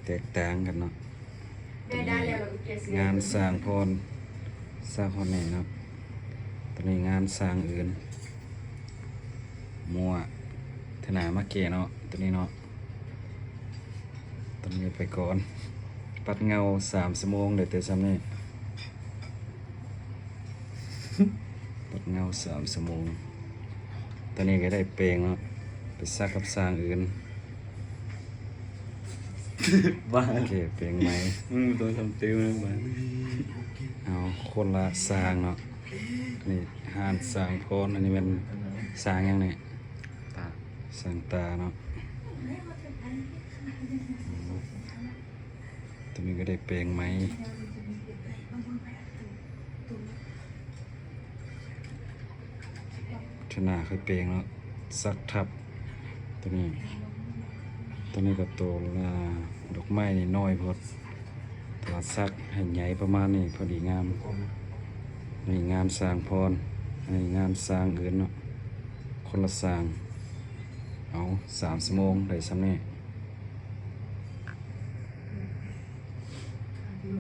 ແຕກຕ່າງກັນເນາະ. ໂຕນີ້ງານສ້າງພອນ ສາກຮອດນີ້ເນາະ. ໂຕນີ້ງານສ້າງອື່ນ ມົ້ວ ເທື່ອໜ້າມາແກ້ເນາະ ໂຕນີ້ເນາະ. ໂຕນີ້ໄປກ່ອນ ປັດເງົາສາມຊົ່ວໂມງ ໄດ້ແຕ່ຊ່ຳນີ້. ປັດເງົາສາມຊົ່ວໂມງ. ຕອນນີ້ກໍໄດ້ແປງເນາະ ໄປສັກກັບຊ່າງອື່ນ. ບ້າ ໂອເຄ ແປງໃໝ່. ມຶງບໍ່ຕ້ອງທຳຕື່ມນະບ້ານ. ເອົາຄົນລະຊ່າງເນາະ. ອັນນີ້ຮ້ານຊ່າງພອນ ອັນນີ້ແມ່ນຊ່າງຫຍັງນີ້? ຕາ. ຊ່າງຕາເນາະ. ໂຕນີ້ກໍໄດ້ແປງໃໝ່. ເທື່ອໜ້າຄ່ອຍແປງເນາະ ສັກທັບ. ໂຕນີ້ ໂຕນີ້ກໍໂຕ ອ່າ ດອກໄມ້ນີ້ນ້ອຍໂພດ ແຕ່ວ່າສັກໃຫ້ໃຫຍ່ປະມານນີ້ພໍດີງາມ. ອັນນີ້ງານຊ່າງພອນ ອັນນີ້ງານຊ່າງອື່ນເນາະ ຄົນລະຊ່າງ. ເອົາ ສາມຊົ່ວໂມງໄດ້ຊ່ຳນີ້.